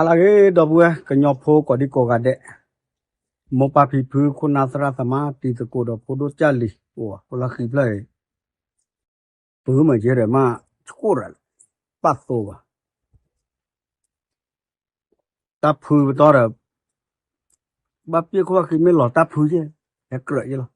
ဟါလၢအဂ့ၤ ဒီပုၢ်ဝဲၢ်ကညီဖိကိးဒံကိးဂၤဒဲး, မိၢ်ပၢ်ဖံဖု ခိၣ်နၢ်သရၣ်သမါ တံၤသကိးဒီးဖိဒိၣ်ကၢ်လံၤ အိၣ်ဝဲလၢဃံဖျၢၣ်အံၤ, ပမ့ၢ်ယဲဒီးမ့ၢ်ဆိၣ်ရၤလီၤ, ဘၣ်သိဘၣ် တၢ်ဖုပတီၢ်ဒီး ဘၣ်ပ့ၢ်ခိၣ်ဘၣ်ဃံမ့ၢ်လီၤတၢ်ဖုယဲၢ်, ဟဲကြၢးယဲၢ်လီၤ.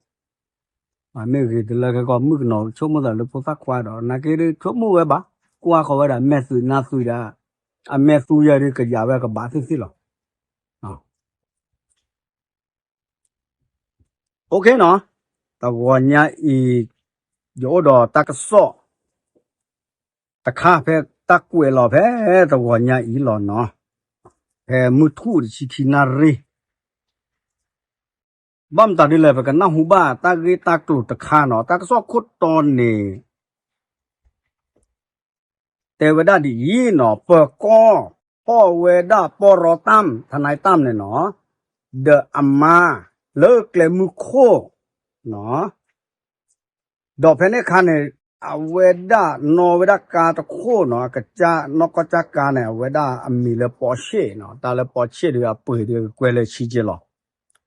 မ့ၢ်ဂ့ၤတလၢခဲကီး မုၣ်ကနီၤဆိကမိၣ်သးလၢဖိသၣ်ခွါဒီး နာ်က့ဒ်ဆိကမိၣ်ဝဲဘၣ်, ကွၢ်ဃီၤဝဲဒၣ် မဲာ်သွံးနါသွံးဒီး အမဲာ်သူယဲၢ်ဒ်ကယၤဝဲကဘၣ်သ့ၣ်သ့ၣ်လီၤ. OK နီၤ, တဂီၤညါအံၤ ယအိၣ်ဒီးတၢ်ကစီၣ် တခါဖဲတၢ်ကွဲးလီၤဖဲတဂီၤညါအံၤလီၤနီၤ, ဖဲမုၢ်ထူၣ်တဆံခံနၣ်ရံၣ်, ဘၣ်မတၤဒ်လဲၣ် ပကနၢ်ဟူဘၣ်တၢ်ဂ့ၢ်တၢ်ကျိၤတခါနီၤ, တၢ်ကစီၣ်ခိၣ်တီန့ၣ် တဲဝဲဒၣ်ဒ်အံၤနီၤ, ပၢၤကီၢ်ဖီၣ်ဝဲဒၣ်ပီၢ်ရီတၢ် ထနၢၣ်တၢ်န့ၣ်နီၤ, ဒီးအမါလၢကျဲမုၢ်ခိၣ်နီၤ, ဒီးဖဲန့ၣ်အခါန့ၣ် အဝဲဒၣ်နီၣ်ဝဲဒၣ်ကါတခိၣ်နီၤ, နီၢ်ကီၢ်ကၠၢ်ကါန့ၣ် အဝဲဒၣ်အမံၤလၢပီၣ်ဆ့ၣ်နီၤ, တၢ်လၢပီၣ်ဆ့ၣ်ဒီးအပှ့ၤဒီးကွဲးလၢဆံက့လီၤ.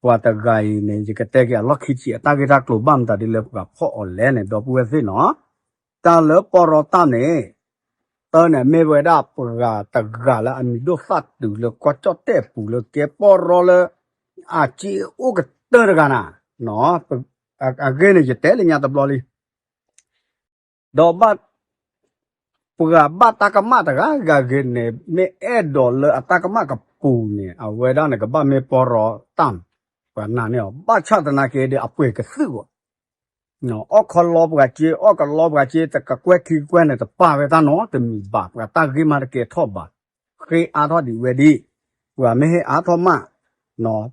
ပှၤတဂၤအံၤန့ၣ် ယကတဲက့ၤအလီၢ်ခံဆံး အတၢ်ဂ့ၢ်တၢ်ကျိၤဘၣ်မတၤဒ်လဲၣ် ပှၤဖီၣ်အီၤလဲၣ်န့ၣ် ဒီပုၢ်ဝဲၢ်သ့ၣ်နီၤ, တၢ်လၢပီၢ်ရီတၢ်န့ၣ် တၢ်န့ၣ် မ့ၢ်ဝဲဒၣ်ပှၤတဂၤလၢအမံၤဒိၣ်သၣ်တုၤလၢကီၢ်ကၠီၣ်တဲၣ်ပူၤလၢကဲပီၢ်ရီလၢ အစ့အိၣ်ကတၢၢ်တဂၤနၤ, အဂ့ၢ်န့ၣ် ယတဲလၢညါတဘျီလံ, ဒီးဘၣ် ပှၤဘၣ်တၢ်ကမၣ်တဂၤဂၤဂ့ၤန့ၣ် မ့ၢ်အဲၣ်ဒိးလၢအတၢ်ကမၣ်ကပူၤန့ၣ် အဝဲဒၣ်န့ၣ် ကဘၣ်မ့ၢ်ပီၢ်ရီတၢ်, ပှၤနာ်န့ၢ်အီၤ ဘၣ်ဆၣ်သနာ်က့ဒီး အပှ့ၤကသုၣ်ဂီၤ အီၣ်ခီလီပှၤစ့ အီၣ်ကလီပှၤစ့ တကကွဲၢ်ခံကကွဲၢ်န့ၣ် တပာ်ဝဲတၢ်နီတမံၤဘၣ်, ပှၤတၢ်ဂ့ၢ်မးတကဲထီၣ်ဘၣ်, ဃ့အါထီၣ်ဒံးဝဲဒၣ်, ပှၤမ့ၢ်ဟ့ၣ်အါထီၣ်မး,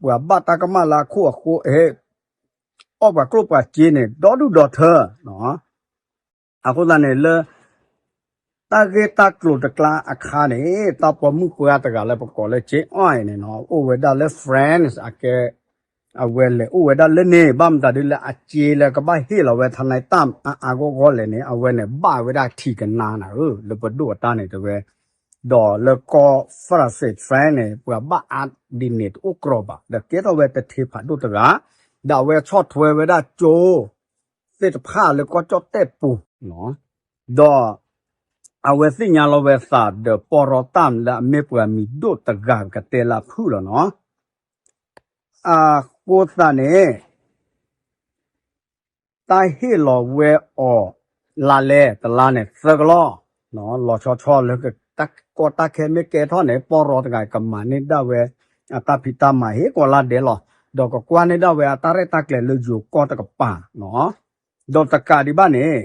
ပှၤဘၣ်တၢ်ကမၣ်လၢအခိၣ်အဃိ ဟ့ၣ် အီၣ်ပှၤကျိၣ်ပှၤစ့န့ၣ် ဒီဒူၣ်ဒီထၢ, အဃိသတးန့ၣ်လၢ တၢ်ဂ့ၢ်တၢ်ကျိၤတကျါအခါန့ၣ် တၢ်ပိာ်မုၣ်ပှၢ်တဂၤလၢပကိးလၢ ကၠ့အီၣ်အံၤန့ၣ်နီၤ အိၣ်ဝဲဒၣ်လၢ France အကဲ, အဝဲလဲၤအိၣ်ဝဲဒၣ်လၢန့ၣ် ဘၣ်မတၤဒ်လၢအစ့လၢကဘၣ်ဟ့ၣ်လီၤဝဲ ထနၢၣ်တၢ် အါအါဂီၢ်ဂီၢ်လဲၣ်န့ၣ် အဝဲန့ၣ်ဘၣ်ဝဲဒၣ်ထံကနါနၤဧၢ လၢပဒိၣ်အတၢ်န့ၣ်တဲဝဲ, ဒီးလၢကီၢ် France France န့ၣ် ပှၤဘၣ်အါဒ်န့ၣ်တအိၣ်ကြီဘၣ် ဒီးကဲထီၣ်ဝဲတထ့ဖးဒိၣ်တဂၤ, ဒီးအဝဲဆီၣ်ထွဲဝဲဒၣ်ကၠိ သ့ၣ်တဖၣ်လၢကီၢ်ကၠီၣ်တဲၣ်ပူၤ, ဒီး အဝဲသ့ၣ်ညါလီၤဝဲသးဒီးပီၢ်ရီတၢ်လၢအမ့ၢ်ပှၤမံၤဒိၣ်တဂၤ ပကတဲလၢအဖုၣ်လီၤနီၤ, အဃိသတးန့ၣ် တၢ်ဟ့ၣ်လီၤဝဲအီၤ လါလဲတလါန့ၣ် သၢကလီၢ်, လီၤဆီဆီလၢ တၢ်ကီတၢ်ခဲမ့ၢ်ကဲထီၣ်န့ၣ် ပီၢ်ရီတဂၤကမၤန့ၢ်ဒၣ်ဝဲ အတၢ်ဖံးတၢ်မၤဟ့ၣ်ကိးလါဒဲးလီၤ, ဒီးကကွၢ်န့ၢ်ဒၣ်ဝဲအတၢ်ရဲၣ်တၢ်ကျဲၤလၢယိၤကီၢ်တကပၤနီၤ, ဒီးတကးဒံးဘၣ်န့ၣ်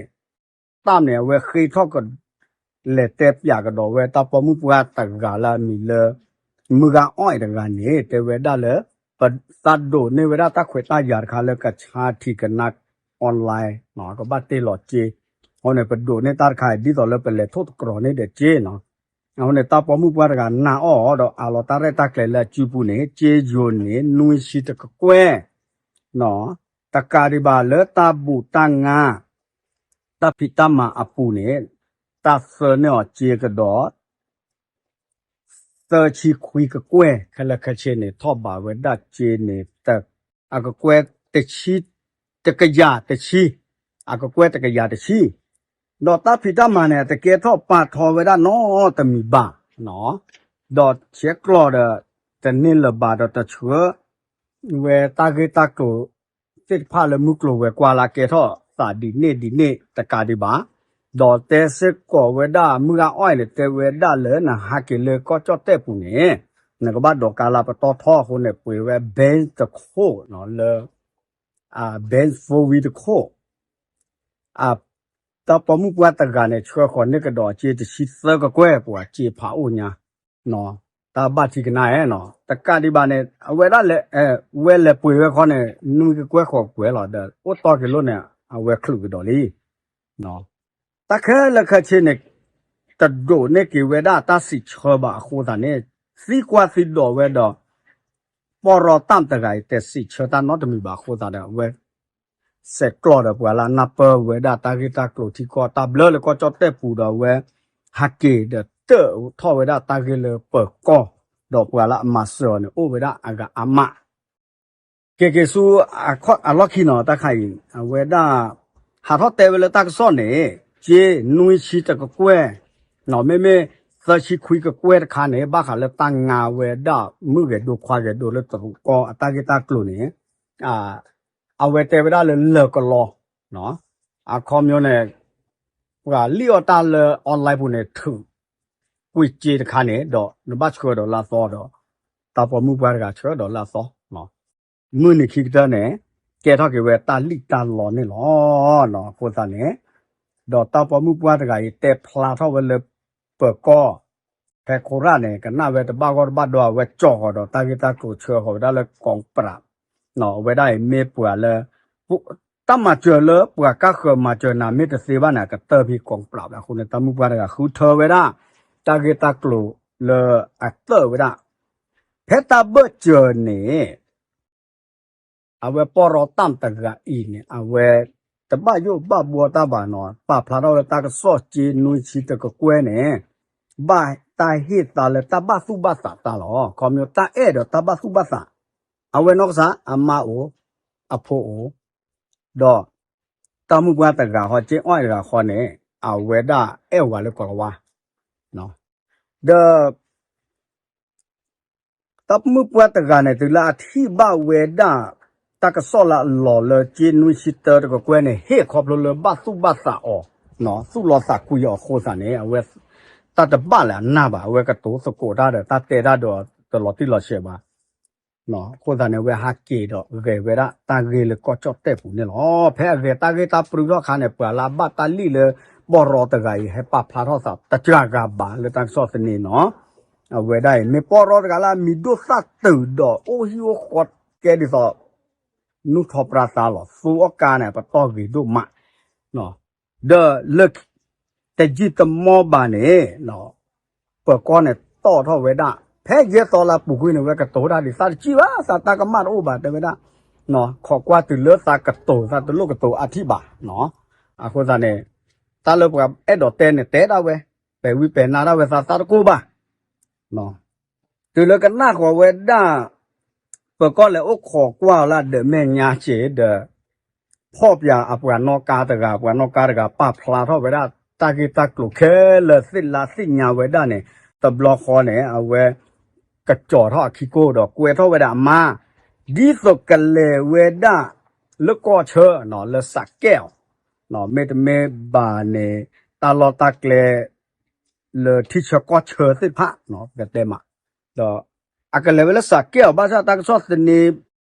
တၢ်န့ၣ် အဝဲဃ့ထီၣ်က လဲၤတဲပၠးကဒီးဝဲတၢ်ပိာ်မုၣ်ပှၢ်တဂၤလၢအမံၤလၢ မုၢ်ဂၤအီၣ်အံၤတဂၤန့ၣ် တဲဝဲဒၣ်လၢ ပသးဒိးန့ၢ်ဝဲဒၣ်တၢ်ခွဲးတၢ်ယာ်တခါလၢကဆါထံကနါ online နီၤ ကဘၣ်တ့ၢ်လီၤစ့, အဃိန့ၣ် ပဒိးန့ၢ်တၢ်တခါအံၤ ဒ်သိးလၢပလဲၤထိၣ်သတြီၤန့ၢ်ဒီးစ့နီၤ, အဃိန့ၣ် တၢ်ပိာ်မုၣ်ပှၢ်တဂၤနာ်အီၤဒီးအးလီၤတၢ်ရဲၣ်တၢ်ကျဲၤလၢအစုပူၤန့ၣ် စ့ယိၤန့ၣ် နွံဆံတကကွဲၢ် တကးဒံးဘၣ်လၢတၢ်ဘူၣ်တၢ်ငါ တၢ်ဖံးတၢ်မၤအပူၤန့ၣ် တၢ်သၢန့ၢ်အီၤစ့ကဒီး သၢဆံခွံကကွဲၢ် ခဲလၢာ်ခဲဆ့န့ၣ် ထီၣ်ဘးဝဲဒၣ်စ့န့ၣ် အကကွဲၢ်တဆံ, တကယၤတဆံ, အကကွဲၢ်တကယၤတဆံ, ဒီးတၢ်ဖံးတၢ်မၤန့ၣ် တကဲထီၣ်ပာ်ထီၣ်ဝဲဒၣ်နီတမံၤဘၣ်နီၤ, ဒီးဆဲးကျိးဒီး တန့ၢ်လၢၤဘၣ်ဒီးတဆှၢ ဝဲတၢ်ဂ့ၢ်တၢ်ကျိၤသ့ၣ်တဖၣ်လၢမုၢ်ကျိၤဝဲၤကွာ်လၢကဲထီၣ်သးဒ်န့ၣ်ဒ်န့ၣ်တကးဒံးဘၣ်, ဒီးတဲစ့ၢ်ကီးဝဲဒၣ်မုၢ်ဂၤအီၣ်အံၤန့ၣ် တဲဝဲဒၣ်လၢနဟးက့ၤလၢကီၢ်ကၠီၣ်တဲၣ်ပူၤန့ၣ် နကဘၣ်ဒိးကါလၢပတီၢ်ထီအဃိန့ၣ် ပှ့ၤဝဲ bank တခိၣ်လၢ bank four wheel တခိၣ် တၢ်ပိာ်မုၣ်ပှၢ်တဂၤန့ၣ် ဆှၢဃီၤန့ၢ်ကဒီးစ့တဆံသၢကကွဲၢ် ပှၤစ့ဖးအိၣ်ညါ, တၢ်ဘၣ်ထံကနါဧါနီၤ, တကးဒံးဘၣ်န့ၣ် အဝဲဒၣ်လဲၤ, ဝဲလဲၤပှ့ၤဝဲခီန့ၣ် နွံကကွဲၢ်ဃိးကကွဲၢ်လီၤ ဒီးအိၣ်တီၢ်က့ၤလိၣ်န့ၣ် အဝဲချုးကဒီးလံ. တၢ်ခဲလၢာ်ခဲဆ့န့ၣ် တဒိးန့ၢ်က့ၤဝဲဒၣ်တၢ်စံးဆၢဘၣ်အဃိသတးန့ၣ် သံကွၢ်သံဒိးဝဲဒီး ပီၢ်ရီတၢ်တဂၤအံၤ တစံးဆၢတၢ်နီတမံၤဘၣ်အဃိသတးဒီး အဝဲ ဆဲးကျိးဒီးပှၤလၢအနၢ်ပၢၢ်ဝဲဒၣ်တၢ်ဂ့ၢ်တၢ်ကျိၤထံကီၢ်တၢ်ဘျၢလၢကီၢ်ကၠီၣ်တဲၣ်ပူၤဒီးအဝဲ ဟးက့ၤဒီးတၢၣ်ထီၣ်ဝဲဒၣ်တၢ်ဂ့ၢ်လၢပၢၤကီၢ် ဒီးပှၤလၢအမၤစၢၤအီၤန့ၣ် အိၣ်ဝဲဒၣ်အဂၤအါမး က့ၤက့ၤဆူအလီၢ်ခံနီၤ တၢ်ခါအံၤ အဝဲဒၣ် ဟးထီၣ်တဲဝဲလၢတၢ်ကစီၣ်န့ၣ် ကၠ့နွံဆံတကကွဲၢ် မ့မ့ၢ်သၢဆံခွံကကွဲၢ်တခါန့ၣ် ဘၣ်ဃးလၢတၢ်ငါဝဲဒၣ်မုၣ်ဂဲၤဒိခွါဂဲၤဒိလၢတရူးကီၢ်အတၢ်ဂ့ၢ်တၢ်ကျိၤန့ၣ် အဝဲတဲဝဲဒၣ်လၢလၢၢ်ကလီ အခီပညီန့ၣ် ပှၤလံၣ်အီၣ်တၢ်လၢ online ပူၤန့ၣ် ထုးကွံာ်စ့တခါန့ၣ် ဒီးနဘၣ်ဆှၢဒီးလၢအသီဒီး တၢ်ပိာ်မုၣ်ပှၢ်တဂၤဆှၢဒီးလၢအသီ မုၢ်နံၤခံကတၢၢ်န့ၣ် ကဲထီၣ်က့ၤဝဲတၢ်လံၣ်တၢ်လီန့ၣ်လီၤ. အဃိသတးန့ၣ် ဒီးတၢ်ပိာ်မုၣ်ပှၢ်တဂၤအံၤ တဲဖျါထီၣ်ဝဲလၢပၢၤကီၢ် ဖဲခိရၣ်န့ၣ် ကနၣ်ဝဲတဘၣ်ဂီၢ်တဘၣ်ဒိ အဝဲကၠီၣ်ဃီၤဒီးတၢ်ဂ့ၢ်တၢ်ကျိၤဆှၢဃီၤဝဲဒၣ်လၢ ကီးပရး အဝဲဒၣ်အံၤမ့ၢ်ပှၤလၢ တၢ်မၤစၢၤလၢပှၤကါဃၢၤမၤစၢၤနၤမ့ၢ်တသ့ဘၣ်န့ၣ် အကတၢၢ်ဖဲကီးပရးဘၣ်အဃိန့ၣ် တၢ်မုၣ်ပှၢ်တဂၤဃုထၢဝဲဒၣ် တၢ်ဂ့ၢ်တၢ်ကျိၤလၢအတၢၢ်ဝဲဒၣ် ဖဲတၢ်ဘၢၣ်စၢၤန့ၣ် အဝဲပီၢ်ရီတၢ်တဂၤအံၤန့ၣ် အဝဲတဘၣ်ယိၣ်ဘၣ်ဘှီတၢ်ဘၣ်နီၤ ပာ်ဖျါထီၣ်လၢတၢ်ကစီၣ်ကၠ့နွံဆံတကကွဲၢ်န့ၣ် ဘၣ်တၢ်ဟ့ၣ်သါလၢတၢ်ဘၣ်သူၣ်ဘၣ်သးတၢ်လီၤ. ခီပညီတၢ်အဲၣ်ဒီးတၢ်ဘၣ်သူၣ်ဘၣ်သး အဝဲနီၢ်ကစၢ် အမါအိၣ် အဖိအိၣ် ဒီးတၢ်မုၣ်ပှၢ်တဂၤဃီ ကၠ့အီၣ်တဂၤဃီန့ၣ် အဝဲဒၣ်အဲၣ်ဝဲလၢကီးလၤဝါ ဒီး တၢ်မုၣ်ပှၢ်တဂၤန့ၣ် တုၤလၢအထံၣ်ဘၣ်ဝဲဒၣ် တၢ်ကစီၣ်လၢအလီၤလၢကၠ့နွံဆံတကကွဲၢ်န့ၣ် ဟ့ၣ်ခီဖျိလၢဘၣ်သူၣ်ဘၣ်သးအီၤ သူၣ်လီသးကွံအီၤအဃိသတးန့ၣ် အဝဲ တၢ်တဘၣ်လၢအနၢ်ဘၣ် အဝဲကတိၤသကိးတၢ်ဒီးတၢ်တဲတၢ်ဒီးတလီၤတံၢ်လီၤဆဲးဘၣ် အဃိသတးန့ၣ် အဝဲဟးက့ၤဒီးဂဲၤဝဲဒၣ်တၢ်ဂ့ၢ်လၢကီၢ်ကၠီၣ်တဲၣ်ပူၤန့ၣ်လီၤ. ဖဲအဂဲၤတၢ်ဂ့ၢ်တၢ်ပြူထီၣ်အခါန့ၣ် ပှၤလၢအဘၣ်တၢ်လံၣ်လၢပီၢ်ရီတဂၤအံၤ ဟဲပာ်ဖျါထီၣ်သးတစှၤဂၤဘၣ်လၢတၢ်ကစီၣ်သန့နီၤ အဝဲဒၣ်အံၤ မ့ၢ်ပီၢ်ရီတဂၤလၢအမံၤဒိၣ်သၣ်တုာ်ဒီးအိၣ်ဟံၣ်အိၣ်ဃီကဲဒ်သိး နူၢ်ထီပြါသါလီၤ သူအီၣ်ကါန့ၣ် ပတီၢ်ဂ့ၤဒိၣ်မး ဒီးလၢ တယံာ်တမီၢ်ဘၣ်န့ၣ် ပၢၤကီၢ်န့ၣ်တီၣ်ထီၣ်ဝဲဒၣ် ဖဲယဲၢ်သီလၢအပူၤကွံာ်န့ၣ် ဝဲကတိၤတၢ်ဒ်သးတစံၣ်ဘၣ် သးတၢ်ကမၣ်တအိၣ်ဘၣ်တဲဝဲဒၣ် ခိးကွၢ်တုၤလၢသးကတိၤသးတလိၣ်ကတိၤအါထံၣ်ဘၣ် အဃိသတးန့ၣ် တၢ်လၢပှၤအဲၣ်ဒိးတဲန့ၣ် တဲဒၣ်ဝဲ ပဲာ်ဝံပဲာ်နါဒၣ်ဝဲသးသးတကိၢ်ဘၣ် တုၤလၢကနၣ်ဃီၤဝဲဒၣ် ပၢၤကီၢ်လဲၤအိၣ်ခိးကွၢ်အီၤလၢအဒၢးမဲာ်ညါစ့ၢ်ဒီး ဖီၣ်ပၠးအပှၤနီၣ်ကါတဂၤ ပှၤနီၣ်ကါတဂၤ ပာ်ဖျါထီၣ်ဝဲဒၣ် တၢ်ဂ့ၢ်တၢ်ကျိၤခဲလၢာ်သ့ၣ်လါသ့ၣ်ညါဝဲဒၣ်န့ၣ် တဘျီဃီန့ၣ် အဝဲ ကကၠီၤထီၣ်အခံကိၢ်ဒီးကွဲထီၣ်ဝဲဒၣ်အမါ ဒ်သိးကလဲၤဝဲဒၣ် လၢကီၢ်ဆၢ လၢစးကဲၣ်အီၤ မ့တမ့ၢ်ဘၣ်န့ၣ် တၢ်လီၢ်တၢ်ကျဲ လၢထံဆၢကီၢ်ဆၢသ့ၣ်တဖၣ် ပကတဲမး ဒီး အကလဲၤဝဲလၢစးကဲၣ်အီၤ ဘၣ်ဆၣ်တၢ်ကစီၣ်သန့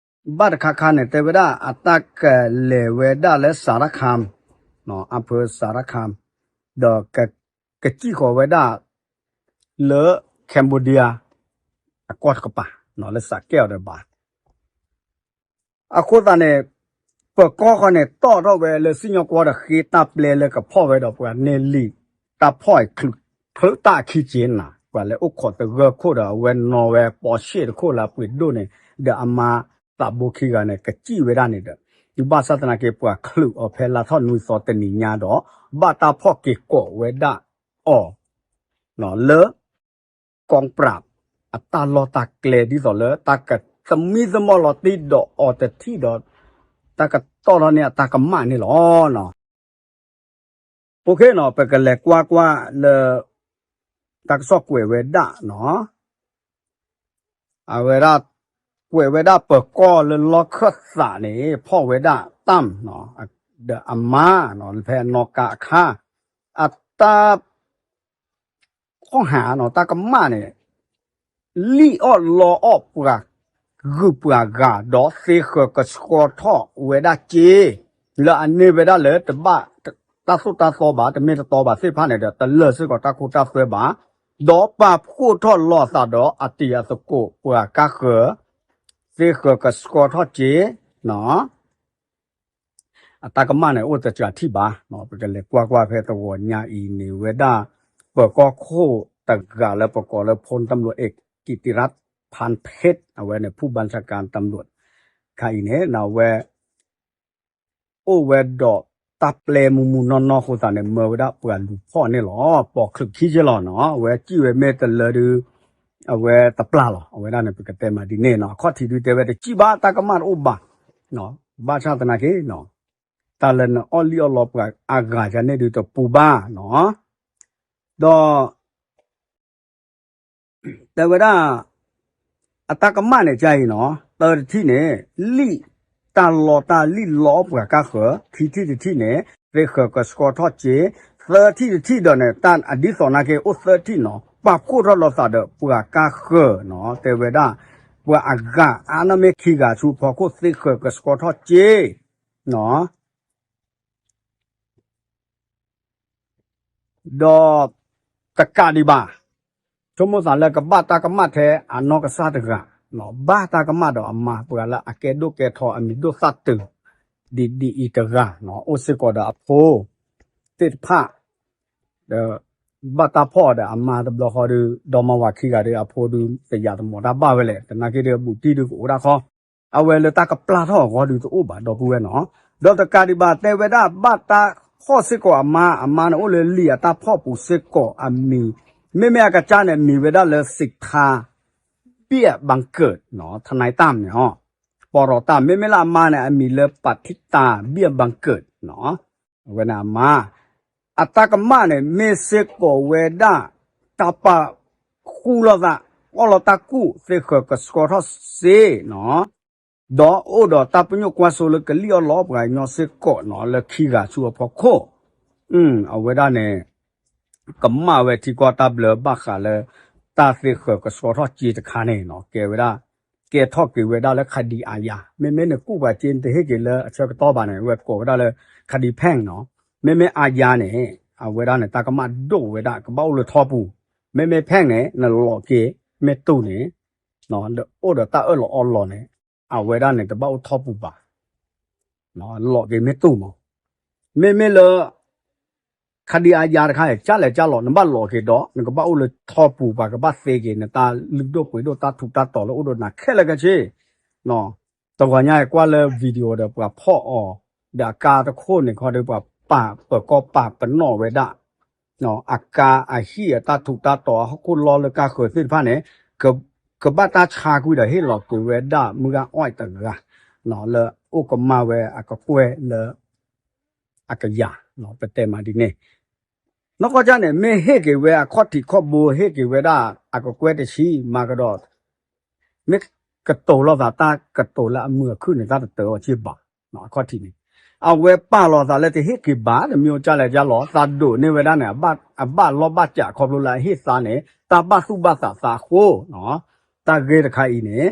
ဘၣ်တခါခါန့ၣ် တဲဝဲဒၣ် အတၢ်ကလဲၤဝဲဒၣ်လၢစးရခၢမ် အဖၢစးရခၢမ် ဒီး ကစံၣ်ဃီၤဝဲဒၣ် လၢ Cambodia အကီၢ်တကပၤ လၢစးကဲၣ်အီၤဒီးဘၣ် အဃိသတးန့ၣ် ပၢၤကီၢ်ဃီန့ၣ် တီၣ်ထီၣ်ဝဲလၢစံၣ်ညီၣ်ကွီၢ်ဒီးဃ့တၢ်ပျဲလၢကဖီၣ်ဝဲဒီးပှၤန့ၢ်လံာ်တၢ်ဖီၣ်အံၤ ချုးတၢ်အခံက့ၤနၤ ပှၤလဲၤအိၣ်ခိးသဂၢၢ်ခိၣ်ဒီးအဝဲနီၤဝဲ ပိာ်ရှ့ၣ်တခိၣ်လၢအပှ့ၤဒိၣ်န့ၣ် ဒီးအမါသးဘိခံဂၤန့ၣ် ကစံၣ်ဝဲဒၣ်န့ၣ်ဒီး ဘၣ်ဆၣ်သနာ်က့ ပှၤချုးအီၤဖဲလါထီၣ်နွံသီတနံၤညါဒီး ဘၣ်တၢ်ဖီၣ်က့ၤကိးဝဲဒၣ်အီၤ လၢ ကီးပြး အတၢ်လီၢ်တၢ်ကျဲဒ်သိးလၢ တၢ်ကသမံသမိးလီၤတံၢ်ဒီးအီၤတထံၣ်ဒီး တၢ်ကတီၢ်ထီၣ်န့ၢ်အတၢ်ကမၣ်န့ၣ်လီၤ. အိၣ်ခ့နီၤ ပကလဲၤကွၢ်ကွၢ်လၢ တၢ်ကစီၣ်ကွဲးဝဲဒၣ်နီၤ အဝဲဒၣ် ကွဲးဝဲဒၣ်ပၢၤကီၢ်လၢလီၢ်ခၢၣ်သးန့ၣ် ဖီၣ်ဝဲဒၣ်တၢ် ဒီးအမါ ဖဲအနီၢ်ကါအခါ အတၢ် ဖီၣ်ဟၣ်နီၤ တၢ်ကမၣ်န့ၣ် လံၣ်အီၣ်လီအီၣ်ပှၤဂုၤပှၤဂၤ ဒီးသ့ဃၢၤကဆှီထီၣ်ဝဲဒၣ်စ့ လၢအန့ၢ်ဝဲဒၣ်လၢတဘၣ်တၢ်သိၣ်တၢ်သီဘၣ် တမ့ၢ်တတီဘၣ်သ့ၣ်တဖၣ်န့ၣ်ဒီး တလၢာ်စ့ၢ်ကီးတၢ်ခိတၢ်သွဲဘၣ် ဒီးပာ်ဖှိၣ်ထီၣ်လီၤအသးဒီးအတံၤအသကိးပှၤကါဃၢၤ သ့ဃၢၤကဆှီထီၣ်စ့ အတၢ်ကမၣ်န့ၣ် အိၣ်တစှၤထံၣ်ဘၣ်, ပကလဲၤကွၢ်ကွၢ်ဖဲသဝီညါအံၤန့ၣ်ဝဲဒၣ် ပၢၤကီၢ်ခိၣ်တဂၤလၢပကိးလၢ พลตำรวจเอกกิติรัตน์ พานเพชร အဝဲန့ၣ် ဖူၣ်ဘၣ်ဆၣ်ကါတၢ်မလိၣ် ခါအံၤန့ၣ် အဝဲ အိၣ်ဝဲဒီးတၢ်ပျဲမူမူနီၢ်နီၢ်အဃိသတးန့ၣ် မၢဝဲဒၣ်ပှၤလူၤဖီၣ်န့ၣ်လီၤ. ပိာ်ချုးခံက့လီၤနီၤ အဝဲစံၣ်ဝဲမ့ၢ်တလၢဒုး အဝဲတပျၢ်လီၤ. အဝဲဒၣ်န့ၣ် ပကတဲမးဒ်န့ၣ်နီၤ, အခီၣ်ထံးဒုတဲဝဲတစံၣ်ဘၣ် တၢ်ကမၣ်တအိၣ်ဘၣ်, ဘၣ်ဆၣ်သနာ်က့ တၢ်လၢနအီၣ်လံၣ်အီၣ်လီပှၤအဂၤယၤန့ၣ်ဒုးတပူၤဘၣ်နီၤ, ဒီး တဲဝဲဒၣ် အတၢ်ကမၣ်န့ၣ် ကါအံၤနီၤ, တၢတထံၣ်န့ၣ် လံၣ်တၢ်လီတၢ်လံၣ်လီအီၣ်ပှၤကါဃၢၤ, ခံထံၣ်တထံၣ်န့ၣ် သ့ဃၢၤကဆှီထီၣ်စ့, သၢထံၣ်တထံၣ်ဒီးန့ၣ် တၢ်အဒ်သိးနာ်က့ အိၣ်သၢထံၣ်နီၤ, ပာ်ဖှိၣ်ထီၣ်လိာ်သးဒီးပှၤကါဃၢၤနီၤ, တဲဝဲဒၣ် ပှၤအဂၤအါန့ၢ်မ့ၢ်ခံဂၤဆူဖီခိၣ် သ့ဃၢၤကဆှီထီၣ်စ့နီၤ ဒီးတကးဒံးဘၣ်, ဆိကမိၣ်သးလၢကဘၣ်တၢ်ကမၣ်ထဲအနီၢ်ကစၢ်တဂၤ, ဘၣ်တၢ်ကမၣ်ဒီးအမါ ပှၤလၢအကဲဒိၣ်ကဲထီအမံၤဒိၣ်သၣ်တုၤ ဒ်ဒ်အံၤတဂၤ, အိၣ်စ့ၢ်ကီးဒီးအဖိသ့ၣ်တဖၣ်, ဒီးဘၣ်တၢ်ဖီၣ်အီၤဒီးအမါတဘျီဃီဒီး ဒီမါဝၤခံဂၤဒီးအဖိဒီး တယာ်တမီၤတၢ်ဘၣ်ဝဲလဲၣ်, သနာ်က့ဒီးဘူးတံၢ်ဒုးကအိၣ်ဒၣ်ခီ အဝဲလၢတၢ်ကပျၢ်ထီၣ်အဂီၢ်ဒုးတအိၣ်ဘၣ် ဒီပုၢ်ဝဲၢ်နီၤ, ဒီးတကးဒံးဘၣ် တဲဝဲဒၣ် ဘၣ်တၢ်ဖီၣ်စ့ၢ်ကီးအမါ, အမါန့ၣ်အိၣ်လၢလံာ်အတၢ်ဖီၣ်ပူၤစ့ၢ်ကီးအမံၤ, မ့မ့ၢ်အကစၢ်န့ၣ် မံၤဝဲဒၣ်လၢ စံးထါ ဘံၣ်ဘၣ်ကၢး, ထနၢၤတၢ်မ့ၢ်ဟီ, ပီၢ်ရီတၢ်, မ့မ့ၢ်လၢအမါန့ၣ် အမံၤလၢ ပၤထံတၢ် ဘံၣ်ဘၣ်ကၢး, အဝဲန့ၣ်အမါ အတၢ်ကမၣ်န့ၣ် မ့ၢ်စ့ၢ်ကီးဝဲဒၣ် တၢ်ပာ်ဃူလိာ်သး, အီၣ်လီၤတၢ်ကူၣ် သ့ဃၢၤကဆှီထီၣ်စ့နီၤ, ဒီးအိၣ်ဒီးတၢ်ပညိၣ်ကွၢ်စိလၢကလံၣ်အီၣ်လီအီၣ်ပှၤကညီစ့ၢ်ကီးနီၤ လၢခံဂၤဆူအဖီခိၣ်, အဝဲဒၣ်န့ၣ် ကမၣ်ဝဲထံကီၢ်တၢ်ဘျၢဘၣ်ဃးလၢ တၢ်သ့ဃၢၤကဆှီထီၣ်စ့တခါန့ၣ်နီၤ, ကဲဝဲဒၣ် ကဲထီၣ်က့ၤဝဲဒၣ်လၢ ခးဒံးအါယၤ, မ့မ့ၢ်နကူၣ်ပှၤစ့ နတဟ့ၣ်က့ၤလၢအဆၢကတီၢ်ဘၣ်န့ၣ် အဝဲကိးဝဲဒၣ်လၢ ခးဒံးဖဲၣ်နီၤ, မ့မ့ၢ်အါယၤန့ၣ် အဝဲဒၣ်န့ၣ် တၢ်ကမၣ်ဒိၣ်ဝဲဒၣ် ကဘၣ်အိၣ်လၢထီပူၤ, မ့မ့ၢ်ဖဲၣ်န့ၣ် နလီၤက့ၤမ့ၢ်တူၢ်န့ၣ် ဒီးအိၣ်ဒီးတၢ်အၢၣ်လီၤအီလီၤန့ၣ် အဝဲဒၣ်န့ၣ် တဘၣ်အိၣ်ထီပူၤဘၣ်, လီၤက့ၤမ့ၢ်တူၢ်မး, မ့မ့ၢ်လၢ ခးဒံးအါယၤတခါအံၤ ကၢ်လဲၣ်ကၢ်လီၤ နဘၣ်လီၤက့ၤဒီး နကဘၣ်အိၣ်လၢထီပူၤ ပှၤကဘၣ်သ့က့ၤ နတၢ်လုၢ်ဒိၣ်ပှ့ၤဒိၣ် တၢ်ထူးတၢ်တီၤလၢအိၣ်ဒီးနၤခဲလၢာ်ခဲဆ့, တဂီၤညါအံၤကွၢ်လၢ video ဒီးပှၤဖီၣ်အီၤ ဒီးအကါတခိၣ်န့ၣ်ခီဒီး ပှၤပာ်ပၢၤကီၢ်ပာ်ပနီၣ်ဝဲဒၣ် အကါအဟံၣ်အတၢ်ထူးတၢ်တီၤ အဟီၣ်ခိၣ်လီၢ်လၢကါဃၢၤသ့ၣ်တဖၣ်န့ၣ် ကဘၣ်တၢ်ဆါကွံာ်ဒီးဟ့ၣ်လီၤက့ၤဝဲဒၣ် မုၢ်ဂၤအီၣ်တဂၤ လၢအိၣ်ကမၣ်ဝဲအကကွဲၢ်လၢ အကယၤ, ပတဲမးဒ်န့ၣ်, နီၢ်ကီၢ်ကၢ်န့ၣ် မ့ၢ်ဟ့ၣ်က့ၤဝဲအခီၣ်ထံးခီၣ်ဘိ ဟ့ၣ်က့ၤဝဲဒၣ်အကကွဲၢ်တဆံ မၤကဒီး မ့ၢ်ကတိၤလိာ်သးတၢ်ကတိၤလၢအမုာ်အခုၣ်န့ၣ် တၢ်တတၢၤအီၤက့ဘၣ်, အခီၣ်ထံးန့ၣ် အဝဲပာ်လီၤသးလၢတဟ့ၣ်က့ၤဘၣ် တမ့ၢ်အိၣ်ကၢ်လဲၣ်ကၢ်လီၤ သးဒိးန့ၢ်ဝဲဒၣ်န့ၣ် အဘၣ်လီၢ်ဘၣ်စးခီဖျိလၢအဟ့ၣ်သးန့ၣ် တၢ်ဘၣ်သူၣ်ဘၣ်သးသးအဃိ တၢ်ဂ့ၢ်တခါအံၤန့ၣ်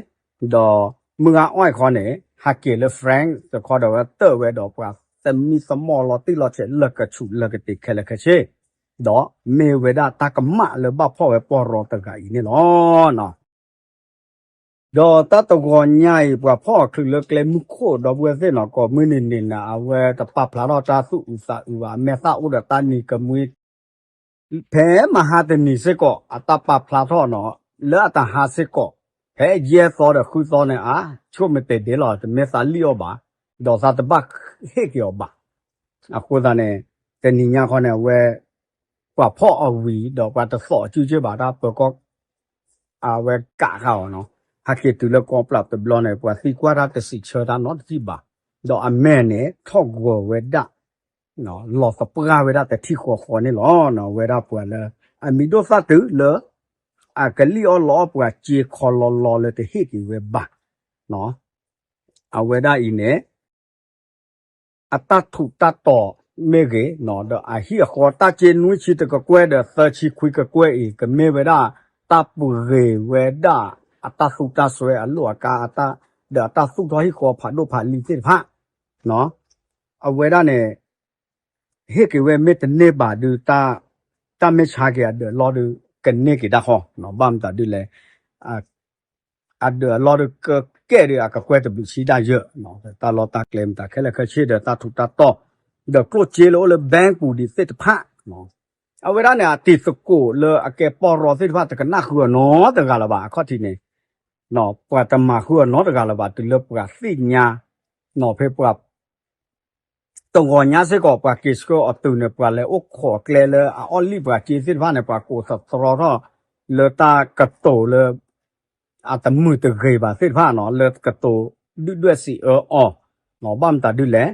ဒီးမုၢ်ဂၤအီၣ်အံၤခီန့ၣ် ဟးက့ၤလၢ France တခီဒီးဝဲတၢၢ်ဝဲဒီးပှၤသမံသမိးလီၤတံၢ်လီၤဆဲး လၢကဆူးလၢကတ့ၤခဲလၢာ်ခဲဆ့, ဒီးမ့ၢ်ဝဲဒၣ်တၢ်ကမၣ်လၢဘၣ်ဖီၣ်ဝဲပီၢ်ရီတဂၤအံၤန့ၣ်လီၤ. ဒီးတၢ်တဂီၤညါအံၤ ပှၤဖီၣ်အီၤချုးလၢကျဲမုၢ်ခိၣ် ဒီပုၢ်ဝဲၢ်သ့ၣ်နီၤ ကိးမုၢ်နံၤနံၤန့ၣ် အဝဲတပာ်ဖျါထီၣ်တၢ်သူၣ်အုးသးအုးဘၣ် အမဲာ်သၣ်အိၣ်ဒီးတၢ်နံၤကမှံ ဖဲမဟါတနံၤစ့ၢ်ကီး အတၢ်ပာ်ဖျါထီၣ်နီၤ လၢအတဟါစ့ၢ်ကီး ဖဲယဲၢ်သီဒီးဃုသီန့ၣ် အါ ဆိၣ်မ့ၢ်တဲဒဲးလီၤ တမ့ၢ်သးလံၣ်အီၤဘၣ် ဒီးသးတဘၣ်ဟ့ၣ်က့ၤအီၤဘၣ်. အဃိသတးန့ၣ် တနံၤညါခီန့ၣ် အဝဲ ပှၤဖီၣ်အီၤဝံၤဒီးပှၤတသီၣ်စုက့ဘၣ် တၢ်ပၢၤကီၢ် အဝဲကးဃာ်အီၤနီၤ ဟဲက့ၤတုၤလၢကီၢ်ပျၢ်တဘျီန့ၣ် ပှၤသံကွၢ်တၢ်တစံးဆၢတၢ်နီတစံးဘၣ် ဒီးအမဲာ်န့ၣ် ထီၣ်ဂီၤဝဲဒၣ် လီၤသပှၢ်ဝဲဒၣ်တထံၣ်ဃီဃီန့ၣ်လီၤ. ဝဲဒၣ်ပှၤလၢ အမံၤဒိၣ်သၣ်တုၤလၢ အကလံၣ်အီၣ်လီအီၣ်ပှၤစ့ခီလီလီလၢတဟ့ၣ်က့ၤဝဲဘၣ် အဝဲဒၣ်အံၤန့ၣ် အတၢ်ထူးတၢ်တီၤမ့ၢ်ဂ့ၤ ဒီးအဟံၣ်အဃီတၢ်စ့နွံဆံတကကွဲၢ်ဒီးသၢဆံခွံကကွဲၢ်အံၤ ကမ့ၢ်ဝဲဒၣ် တၢ်ပှ့ၤဝဲဒၣ် အတၢ်သူတၢ်စွဲအလိၣ်အကါ ဒီးအတၢ်သူၣ်ထီၣ်ဟံၣ်ဃီဖးဒိၣ်ဖးလံၤသ့ၣ်တဖၣ် အဝဲဒၣ်န့ၣ် ဟ့ၣ်က့ၤဝဲမ့ၢ်တန့ၢ်ဘၣ်ဒုး တၢ်မ့ၢ်ဆါက့ၤအဒၢးအလီၢ်ဒုး ကန့ၢ်က့ၤတၢ်ဃီ ဘၣ်မတၤဒုးလဲၣ် အဒၢးအလီၢ်ဒုးကကဲၣ်ဒုး အကကွဲၢ်တဘျုးဆံဒၣ်ယဲၢ် တၢ်လီၢ်တၢ်ကျဲမတၤခဲလၢာ်ခဲဆ့ဒီးတၢ်ထူးတၢ်တီၤ ဒီးကျိၣ်စ့လၢအိၣ်လၢ bank ပူၤဒံးသ့ၣ်တဖၣ် အဝဲဒၣ်န့ၣ် အတံၤသကိးလၢအကဲပီၢ်ရီသ့ၣ်တဖၣ် တကနၣ်ဃုာ်အီၤနီတဂၤလၢၤဘၣ် အခီၣ်ထံးန့ၣ် ပှၤတမၤဃုာ်အီၤနီတဂၤလၢၤဘၣ် တုၤလၢပှၤသ့ၣ်ညါ နီၢ်ဖဲပှၤ တဂီၤညါစ့ၢ်ကီး ပှၤက့ၤဆှၢအီၤတုၤန့ၣ် ပှၤလဲၤအိၣ်ခိးအကျဲလၢအအီၣ်လံၣ်ပှၤစ့သ့ၣ်တဖၣ်န့ၣ် ပှၤကိးသတြီထီၣ် လၢတၢ်ကတိၤလၢ အတမုာ်တဂ့ၤဘၣ်သ့ၣ်တဖၣ်နီၤ လၢကတိၤဒုၣ်ဒွဲၣ်စံးအၢအီၤ ဘၣ်မတၤဒုလဲၣ်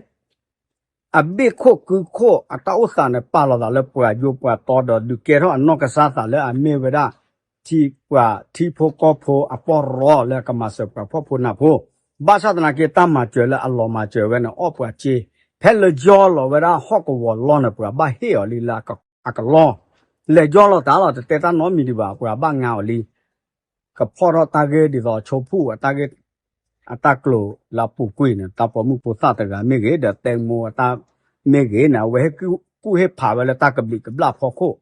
အဘ့ၣ်ခိၣ်ကုခိၣ်အတၢ်အိၣ်သးန့ၣ် ပာ်လီၤသးလၢပှၤယိၤပှၤတီဒီးဒုးကဲထီၣ်အနီၢ်ကစၢ်သးလၢအမ့ၢ်ဝဲဒၣ် ထံပှၤထံဖိကီၢ်ဖိအပီၢ်ရီလၢအကမၤစၢၤပှၤဖှီၣ်ဖိနၢ်ဖိ, ဘၣ်ဆၣ်သနာ်က့တၢ်မၤစၢၤလၢအလီၤမၤစၢၤဝဲန့ၣ် အီၣ်ပှၤစ့, ဖဲလဲၤယီလီၤဝဲဒၣ်ဟီၣ်ကဝီၤလီၢ်န့ၣ် ပှၤဘၣ်ဟ့ၣ်အီၤလံလၢအကလီၢ်, လဲၤယီလီၤတၢ်လီၤ တတဲတၢ်နီတမံၤဒံးဘၣ် ပှၤဘၣ်ငါအီၤလံ ကဖီၣ်ထီၣ်တၢ်ဂ့ၢ်ဒ်သိးဆိဖူၣ်အတၢ်ဂ့ၢ် အတၢ်ကျိၤလၢအပူၤကွံာ်န့ၣ် တၢ်ပိာ်မုၣ်ဖိသၣ်တဂၤမ့ၢ်ဂ့ၤ ဒီးတဲမိၢ်အတၢ်မ့ၢ်ဂ့ၤန့ၣ် အဝဲဟ့ၣ်ကူၣ်ဟ့ၣ်ဖးဝဲလၢတၢ်ကဘျံးကဘျၣ်ဖီခိၣ်,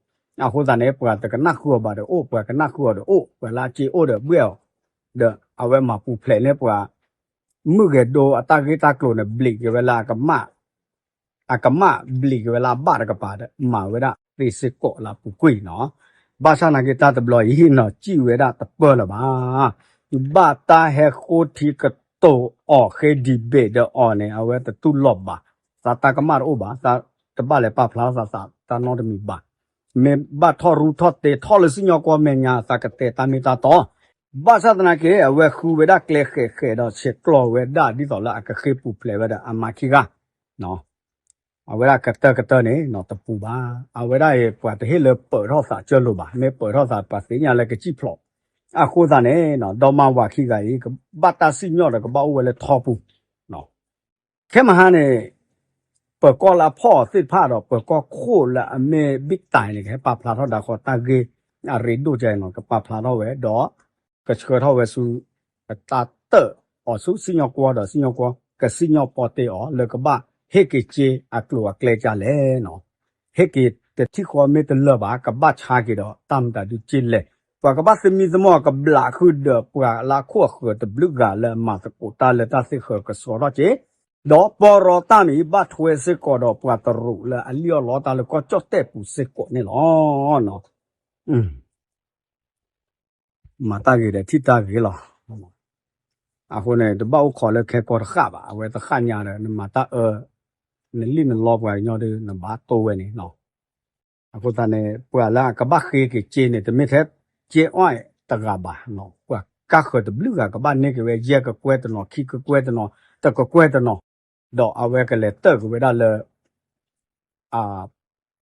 အဃိသတးန့ၣ် ပှၤတကနၣ်ဃုာ်အီၤဘၣ်ဒီးအိၣ် ပှၤကနၣ်ဃုာ်အီၤဒီးအိၣ် ပှၤလၢအစ့အိၣ်ဒီးဘှဲၣ်အီၤ, ဒီးအဝဲမၤပူၤဖျဲးန့ၢ်ပှၤ မုၢ်ဂဲၤဒိအတၢ်ဂ့ၢ်တၢ်ကျိၤန့ၣ် ဘျံးက့ၤဝဲလၢအကမၣ် အကမၣ်ဘျံးက့ၤဝဲလၢအဘၣ်တကပၤဒီး မၤဝဲဒၣ်သ့စ့ၢ်ကီးလၢအပူၤကွံာ်နီၤ. ဘၣ်ဆၣ်နာ်က့တၢ်တဘျီအံၤနီၤ စံၣ်ဝဲဒၣ်တပၢၢ်လၢၤဘၣ်. ဘၣ်တၢ်ဟဲဃိထံကတိၤအီၤဃ့ debate ဒီးအီၤန့ၣ် အဝဲတတူၢ်လိာ်ဘၣ်. သးတၢ်ကမၣ်တအိၣ်ဘၣ်, သးတဘၣ်လဲၤပာ်ဖျါထီၣ်သးသးတၢ်နီတမံၤဘၣ်. မ့ၢ်ဘၣ်ထီၣ်ရူထီၣ်တ့ထီၣ်လၢစံၣ်ညီၣ်ကွီၢ်မဲာ်ညါ သးကတဲတၢ်မ့ၢ်တၢ်တီ ဘၣ်ဆၣ်သနာ်က့ အဝဲဃုဝဲဒၣ်ကျဲဃဲးဃဲးဒီးဆဲးကျိးဝဲဒၣ်ဒ်သိးလၢအကဃ့ပူၤဖျဲးဝဲဒီးအမါခံဂၤ, အဝဲဒၣ်ကတၢၢ်ကတၢၢ်န့ၣ် တပူၤဘၣ်. အဝဲဒၣ်အံၤ ပှၤတဟ့ၣ်လၢပၢးထီၣ်သးကၢလိာ်ဘၣ်. မ့ၢ်ပၢးထီၣ်သး ပှၤသ့ၣ်ညါလၢကစံၣ်ဖျိး. အဃိသတးန့ၣ် ဒီမါဝၤခံဂၤအံၤ ကဘၣ်တၢ်စံၣ်ညီၣ်ဒီးကဘၣ်အိၣ်ဝဲလၢထီပူၤ ခဲမဟါန့ၣ် ပၢၤကီၢ်လၢအဖီၣ်အီၤသ့ၣ်တဖၣ်ဒီး ပၢၤကီၢ်ခိၣ်လၢအမ့ၢ်ဘံၣ်တၢ်န့ၣ် ကဟဲပာ်ဖျါထီၣ်ဒၣ်ဃီတၢ်ဂ့ၢ်အရ့ဒိၣ်ကဲနီၤ ကပာ်ဖျါထီၣ်ဝဲဒီး ကဆှၢထီၣ်ဝဲဆူ တၢ်တၢၣ်အီၤဆူစံၣ်ညီၣ်ကွီၢ်ဒီးစံၣ်ညီၣ်ကွီၢ် ကစံၣ်ညီၣ်ပီတ့အီၤလၢကဘၣ်ဟ့ၣ်က့ၤစ့အကျိၤအကျဲကလဲၣ်နီၤ ဟ့ၣ်က့ၤတထံၣ်ဃီမ့ၢ်တလၢာ်ဘၣ် ကဘၣ်ဆါက့ၤဒီးတၢ်မတၤဒုကလဲၣ် ပှၤကဘၣ်သမံသမိးကဘျးဃုာ်ဒီးပှၤလၢအခိၣ်အဃၢၤတဘျုးဂၤလၢအမၤသကိးတၢ်လၢတၢ်သ့ၣ်ဃၢၤကဆှီထီၣ်က့ၤ ဒီးပီရီတၢ်မ့ၢ်ဘၣ်ထွဲစ့ၢ်ကီးဒီးပှၤတရူးလၢအလံၣ်အီၣ်လီတၢ်လၢကီၢ်ကၠီၣ်တဲၣ်ပူၤစ့ၢ်ကီးန့ၣ်လီၤ. မၤတၢ်ဂ့ၤဒီးထံၣ်တၢ်ဂ့ၤလီၤ. အဃိန့ၣ် တဘၣ်အိၣ်ခိးလၢခဲကိာ်တဃၣ်ဘၣ် အဝဲတဃၣ်ညါဒီး နမၤတၢ်အၢ နလံၣ်နလီပှၤကညီဒီး နဘၣ်တိၢ်ဝဲန့ၣ်လီၤ. အဃိသတးန့ၣ် ပှၤလၢအကဘၣ်ဃ့က့ၤစ့န့ၣ် တမ့ၢ်ထဲစ့အီၣ်တဂၤဘၣ်, ပှၤကါဃၢၤတဘျုးဂၤကဘၣ်န့ၢ်က့ၤဝဲ ယဲၢ်ကကွဲၢ်တနီၤ ခံကကွဲၢ်တနီၤ တကကွဲၢ်တနီၤ, ဒီးအဝဲကလဲၤတၢၣ်က့ၤဝဲဒၣ်လၢ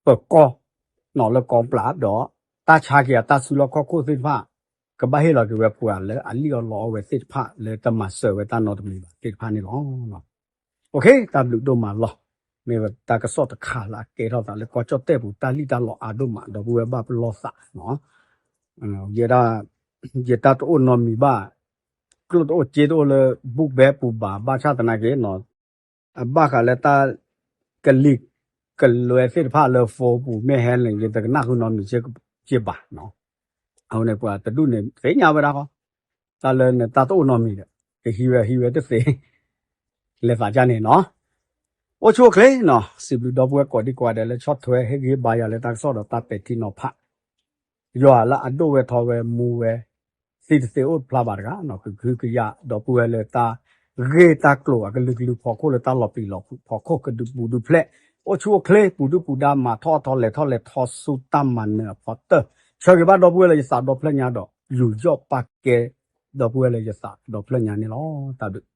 ပၢၤကီၢ် လၢကီပျၢ်ဒီး တၢ်ဆါက့ၤအတၢ်စုလီၢ်ခီၣ်ခိၣ်သ့ၣ်တဖၣ် ကဘၣ်ဟ့ၣ်လီၤက့ၤဝဲပှၤလၢအလံၣ်အီၣ်လီအီၣ်ဝဲသ့ၣ်တဖၣ်လၢတမၤစၢၤဝဲတၢ်နီတမံၤဘၣ်သ့ၣ်တဖၣ်န့ၣ်လီၤ. တၢ်ဘျုးဒိၣ်မးလီၤ. မ့ၢ်ဝဲတၢ်ကစီၣ်တခါလၢအကဲထီၣ်သးလၢကီၢ်ကၠီၣ်တဲၣ်ပူၤ တၢ်လံၣ်တၢ်လီအါဒိၣ်မး ဒီပုၢ်ဝဲၢ်ဘၣ်ပလီၢ်သး ယဲဒၣ် ယတၢ်တအိၣ်နီတမံၤဘၣ်, ကျိၣ်တအိၣ်စ့တအိၣ်လၢ book bag ပူၤဘၣ် ဘၣ်ဆၣ်သနာ်က့ အဘၣ်ဃးလၢတၢ် ကလံၤကလွဲသ့ၣ်တဖၣ်လၢ phone ပူၤမ့ၢ်ဟဲန့ၣ် ယတကနၣ်ဃုနီတမံၤစ့ၢ်ကီးဘၣ်. အဃိန့ၣ် ပှၤတဒူၣ်န့ၣ် သ့ၣ်ညါဝဲဒၣ်ဃီ, တၢ်လၢနတၢ်တအိၣ်နီတမံၤဒီး ကဟံးဝဲဟံးဝဲတသ့ လဲၤသးဒ်န့ၣ်နီၤ. အိၣ်ဆူၣ်အိၣ်ချ့နီၤ, စံးဘျုးဒီပုၢ်ဝဲၢ်ကိးဒံကိးဂၤဒဲးလၢဆီၣ်ထွဲဟ့ၣ်ဂံၢ်ဟ့ၣ်ဘါယၤလၢတၢ်ကစီၣ်ဒီးတၢ်ပဲာ်ထံနီၤဖး ယွၤလၢအဒိၣ်ဝဲထီဝဲမူဝဲ သံတသ့အိၣ်တဖျါဘၣ်တဂၤနီၤ, ကဟုကယာ်ဒီပုၢ်ဝဲၢ်လၢတၢ်ဂ့ၢ်တၢ်ကျိၤအကလုာ်ကလုာ်ဖီခိၣ်လၢတၢ်လီၤပျံၤလီၤဖုးဖီခိၣ်ကဒုးဘူးဒုးဖျဲး, အိၣ်ဆူၣ်အိၣ်ချ့ပူၤဒုၣ်ပူၤဒါမၤထီၣ်အထီလဲၤထီၣ်လဲၤထီဆူတၢ်မၤနၢၤအဖီတၢၢ်, ဆၢဂ့ၤဘၣ်ဒီပုၢ်ဝဲၢ်လၢယသးဒီဖျၢၣ်ညါဒီး ယူးယီၣ်ပာ်ကဲဒီပုၢ်ဝဲၢ်လၢယသးဒီဖျၢၣ်ညါန့ၣ်လီၤ. တၢ်ဘျုး